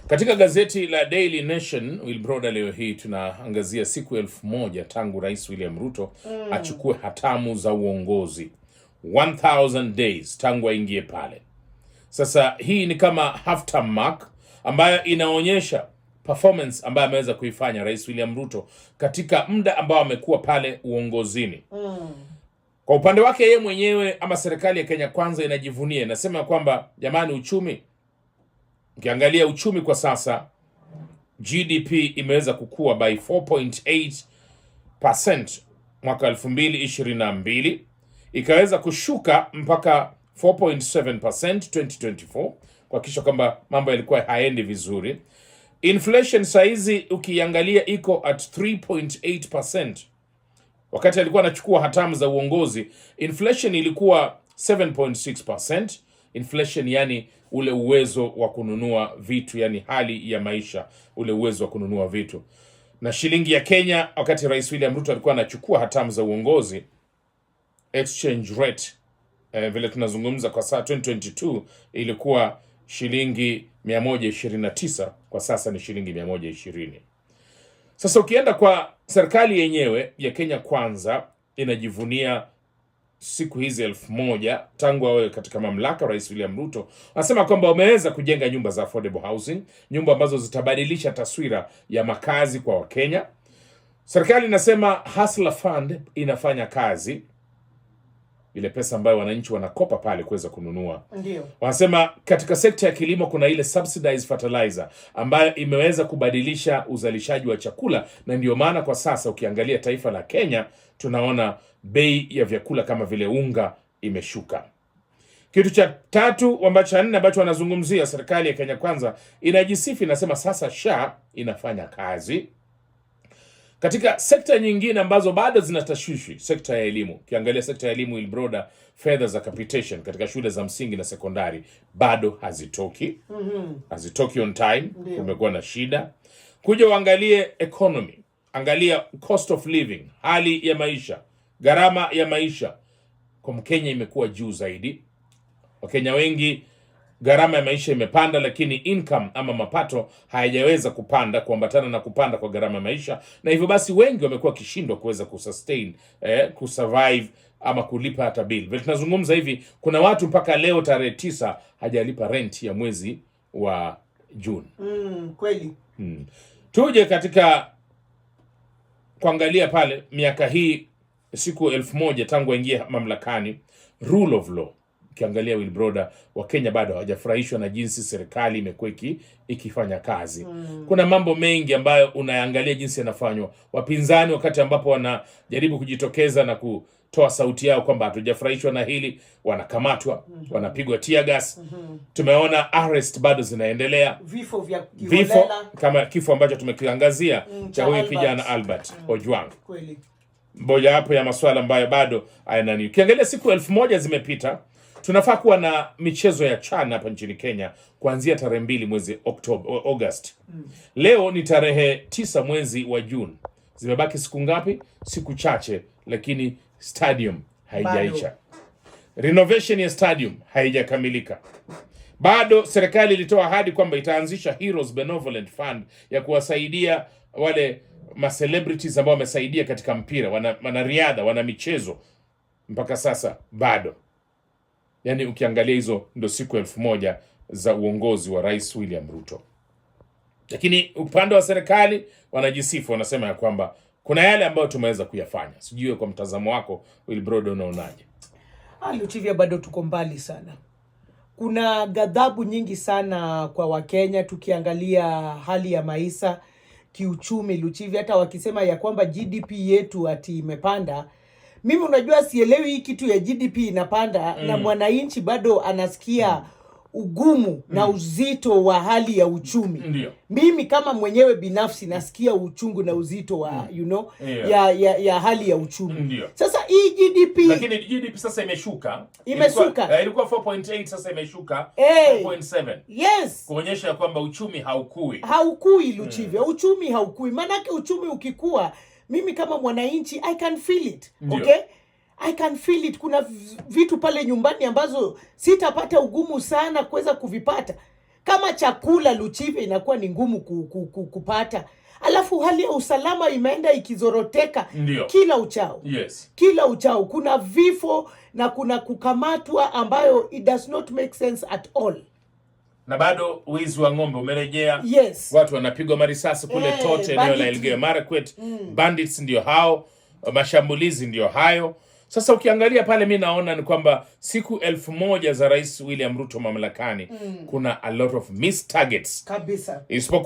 Katika gazeti la Daily Nation, Wilbroda, leo hii tunaangazia siku 1000 tangu Rais William Ruto achukue hatamu za uongozi, 1000 days tangu aingie pale. Sasa hii ni kama half term mark ambayo inaonyesha performance ambayo ameweza kuifanya Rais William Ruto katika muda ambao amekuwa pale uongozini. Kwa upande wake yeye mwenyewe ama serikali ya Kenya Kwanza inajivunia, inasema kwamba jamani, uchumi, ukiangalia uchumi kwa sasa GDP imeweza kukua by 4.8% mwaka 2022, ikaweza kushuka mpaka 4.7% 2024, kuhakikisha kwamba mambo yalikuwa haendi vizuri. Inflation saizi ukiangalia iko at 3.8%. Wakati alikuwa anachukua hatamu za uongozi, inflation ilikuwa 7.6%. Inflation yani ule uwezo wa kununua vitu, yani hali ya maisha, ule uwezo wa kununua vitu. Na shilingi ya Kenya wakati Rais William Ruto alikuwa anachukua hatamu za uongozi, exchange rate vile tunazungumza kwa saa 2022 ilikuwa shilingi 129, kwa sasa ni shilingi 120. Sasa ukienda kwa serikali yenyewe ya Kenya Kwanza inajivunia siku hizi 1000 tangu awe katika mamlaka Rais William Ruto anasema kwamba wameweza kujenga nyumba za affordable housing, nyumba ambazo zitabadilisha taswira ya makazi kwa Wakenya. Serikali inasema Hustler Fund inafanya kazi, ile pesa ambayo wananchi wanakopa pale kuweza kununua. Wanasema katika sekta ya kilimo kuna ile subsidized fertilizer ambayo imeweza kubadilisha uzalishaji wa chakula, na ndio maana kwa sasa ukiangalia taifa la Kenya tunaona bei ya vyakula kama vile unga imeshuka. Kitu cha tatu ambacho cha nne ambacho wanazungumzia, serikali ya Kenya Kwanza inajisifu, inasema sasa SHA inafanya kazi. Katika sekta nyingine ambazo bado zina tashwishi, sekta ya elimu. Ukiangalia sekta ya elimu, Wilbroda, fedha za capitation katika shule za msingi na sekondari bado hazitoki, hazitoki on time. Kumekuwa na shida. Kuja uangalie economy, angalia cost of living, hali ya maisha, gharama ya maisha kwa Mkenya imekuwa juu zaidi. Wakenya wengi gharama ya maisha imepanda, lakini income ama mapato hayajaweza kupanda kuambatana na kupanda kwa gharama ya maisha, na hivyo basi wengi wamekuwa wakishindwa kuweza kusustain, kusurvive ama kulipa hata bill. Vile tunazungumza hivi, kuna watu mpaka leo tarehe 9 hajalipa rent ya mwezi wa Juni. Kweli. Tuje katika kuangalia pale miaka hii siku 1000 tangu aingie mamlakani, rule of law. Ukiangalia Wilbroda, Wakenya bado hawajafurahishwa na jinsi serikali imekuwa ikifanya kazi. Kuna mambo mengi ambayo unaangalia jinsi yanafanywa. Wapinzani wakati ambapo wanajaribu kujitokeza na kutoa sauti yao kwamba hatujafurahishwa na hili, wanakamatwa, wanapigwa tear gas. Tumeona arrest bado zinaendelea, Vifo vya vifo kiholela. Kama kifo ambacho tumekiangazia cha cha huyu Albert. Kijana Albert Ojwang, mojawapo ya masuala ambayo bado hayanani. Ukiangalia siku 1000 zimepita, tunafaa kuwa na michezo ya CHAN hapa nchini Kenya kuanzia tarehe 2 mwezi Oktoba, August. Leo ni tarehe 9 mwezi wa Juni, zimebaki siku ngapi? Siku chache, lakini stadium haijaisha. Renovation ya stadium haijakamilika bado. Serikali ilitoa ahadi kwamba itaanzisha Heroes Benevolent Fund ya kuwasaidia wale ma celebrities ambao wamesaidia katika mpira, wanariadha, wana michezo, mpaka sasa bado. Yaani ukiangalia hizo ndo siku 1000 za uongozi wa Rais William Ruto. Lakini upande wa serikali wanajisifu, wanasema ya kwamba kuna yale ambayo tumeweza kuyafanya. Sijui kwa mtazamo wako Wilbroda, unaonaje? Ah, Luchivya, bado tuko mbali sana. Kuna ghadhabu nyingi sana kwa Wakenya tukiangalia hali ya maisha kiuchumi, Luchivya, hata wakisema ya kwamba GDP yetu ati imepanda. Mimi unajua sielewi hii kitu ya GDP inapanda na mwananchi bado anasikia ugumu na uzito wa hali ya uchumi. Mimi kama mwenyewe binafsi nasikia uchungu na uzito wa ya hali ya uchumi. Sasa hii GDP Lakini GDP sasa imeshuka. Imeshuka. Ilikuwa 4.8, sasa imeshuka 4.7. Kuonyesha kwamba uchumi haukui. Haukui, Luchivya, uchumi haukui. Maanake uchumi ukikua, mimi kama mwananchi I can feel it. Okay? I can feel it. Kuna vitu pale nyumbani ambazo sitapata ugumu sana kuweza kuvipata. Kama chakula, Luchivya, inakuwa ni ngumu kupata, alafu hali ya usalama imeenda ikizoroteka kila uchao. Kila uchao kuna vifo na kuna kukamatwa ambayo it does not make sense at all. Na bado wizi wa ng'ombe umerejea. Watu wanapigwa marisasi kule Tote, eneo la banditry. Elgeyo Marakwet. Bandits ndio hao, mashambulizi ndio hayo. Sasa ukiangalia pale, mi naona ni kwamba siku 1000 za Rais William Ruto mamlakani, kuna a lot of missed targets Kabisa. Isipokuwa